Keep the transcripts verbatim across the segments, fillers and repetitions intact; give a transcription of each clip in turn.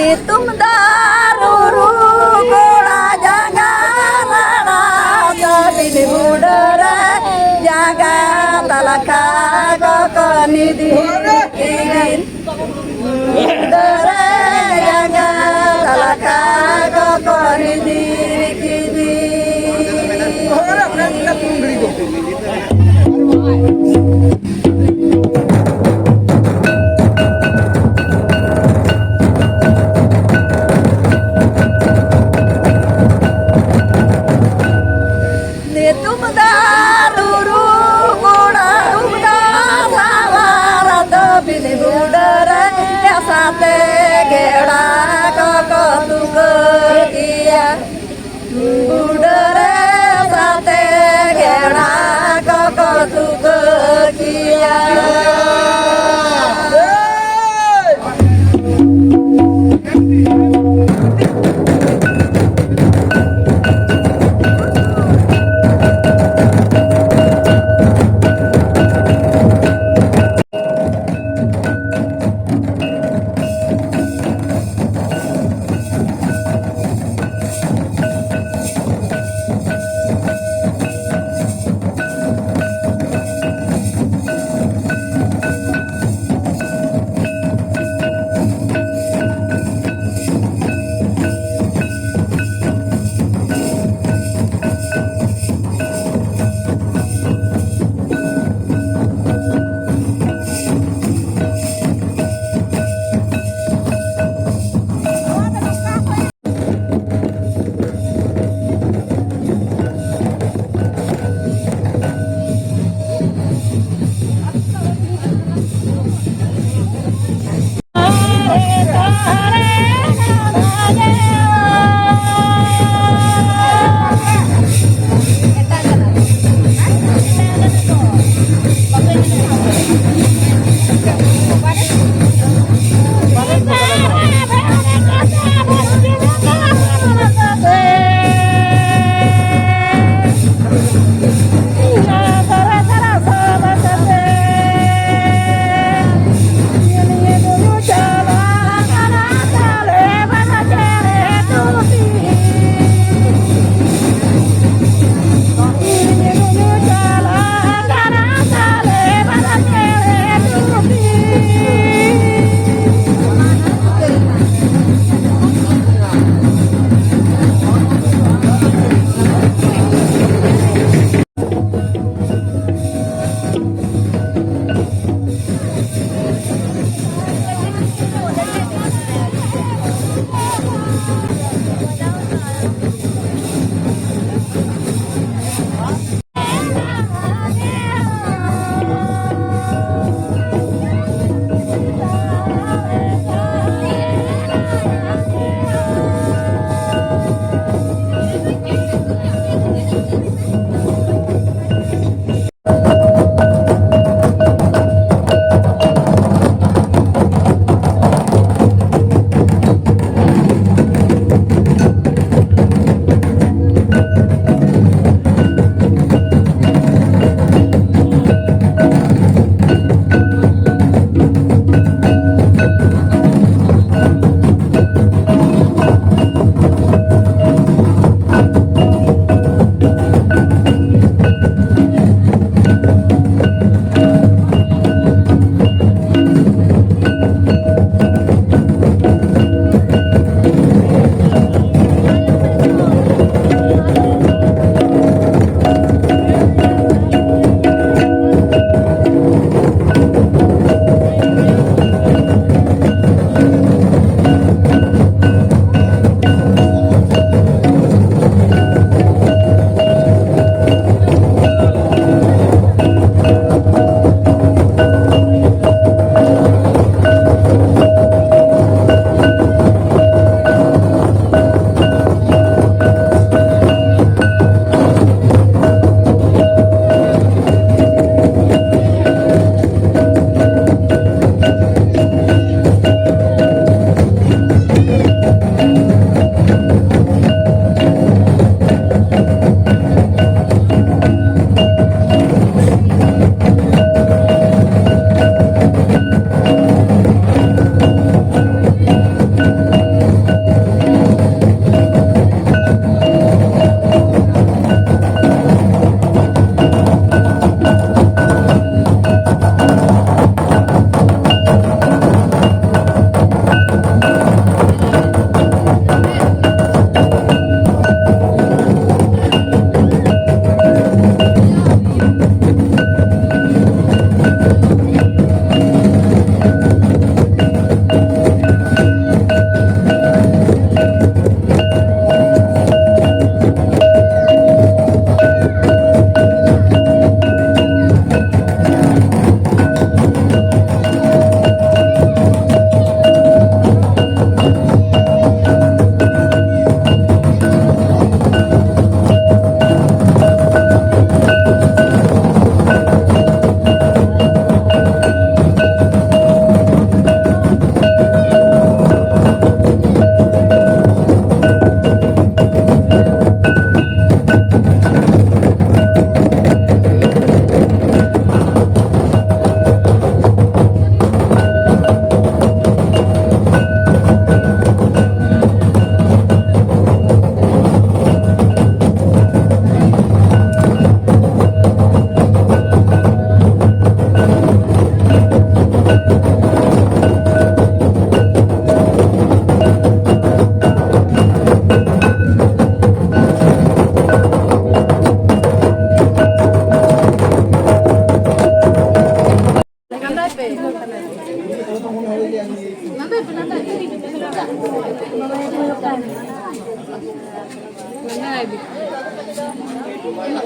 ᱧᱩᱛᱩᱢ ᱫᱚ ᱨᱩᱨᱩ ᱠᱚᱲᱟ ᱡᱟᱸᱜᱟ ᱨᱟᱲᱟ ᱛᱟᱹᱵᱤᱱ ᱵᱩᱰᱟᱹ ᱨᱮ ᱡᱟᱸᱜᱟ ᱛᱟᱞᱠᱷᱟ ᱠᱚᱠᱚ ᱱᱤᱫᱤ ᱠᱤᱱ᱾ ᱵᱩᱰᱟᱹ ᱨᱮ ᱡᱟᱸᱜᱟ ᱛᱟᱞᱠᱷᱟ ᱠᱚᱠᱚ ᱱᱤᱫᱤ ᱠᱤᱱ᱾ ᱧᱩᱛᱩᱢ ᱫᱚ ᱨᱩᱨᱩ ᱠᱚᱲᱟ ᱨᱩᱰᱟ ᱥᱟᱶᱟᱨ ᱫᱚ ᱵᱤᱞᱤ ᱵᱩᱰᱟᱹ ᱨᱮ ᱥᱟᱛᱮ ᱜᱮᱲᱟ ᱠᱚᱠᱚ ᱛᱩᱠᱟᱹ ᱠᱮᱭᱟ᱾ ᱵᱩᱰᱟᱹ ᱨᱮ ᱥᱟᱛᱮ ᱜᱮᱲᱟ ᱠᱚᱠᱚ ᱛᱩᱠᱟᱹ ᱠᱮᱭᱟ᱾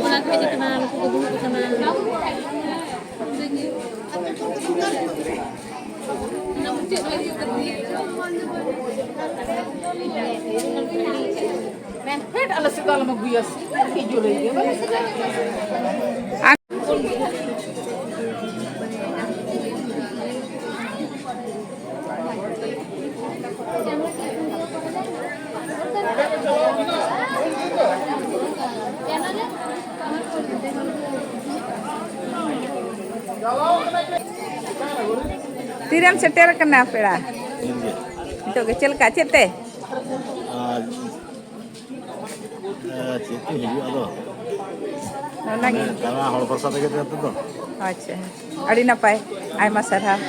ᱚᱱᱟ ᱠᱷᱟᱡ ᱫᱚ ᱠᱟᱱᱟ, ᱱᱩᱠᱩ ᱠᱚ ᱫᱩᱲᱩᱵ ᱠᱟᱱᱟ᱾ ᱢᱮᱱ ᱯᱷᱮᱰ ᱟᱞᱮ ᱥᱮᱫ ᱫᱚ ᱟᱞᱚᱢ ᱟᱹᱜᱩᱭᱟ ᱥᱮ, ᱟᱹᱰᱤ ᱡᱳᱨᱮ ᱤᱭᱟᱹ ᱵᱟᱞᱮ ᱥᱮᱫ᱾ ᱛᱤᱨᱮᱢ ᱥᱮᱴᱮᱨ ᱟᱠᱟᱱᱟ ᱯᱮᱲᱟ? ᱤᱧ ᱜᱮ᱾ ᱱᱤᱛᱚᱜ ᱜᱮ ᱪᱮᱫ ᱞᱮᱠᱟ, ᱪᱮᱫ ᱛᱮ? ᱟᱨ, ᱮ, ᱪᱮᱫ ᱛᱮ ᱦᱤᱡᱩᱜ ᱟᱫᱚ? ᱚᱱᱟᱜᱮ᱾ ᱢᱟᱱᱮ, ᱫᱟᱬᱟ ᱦᱚᱲ ᱵᱷᱚᱨᱥᱟ ᱛᱮᱜᱮ ᱛᱚ ᱱᱤᱛᱚᱜ ᱫᱚ᱾ ᱟᱪᱪᱷᱟ, ᱟᱹᱰᱤ ᱱᱟᱯᱟᱭ, ᱟᱭᱢᱟ ᱥᱟᱨᱦᱟᱣ᱾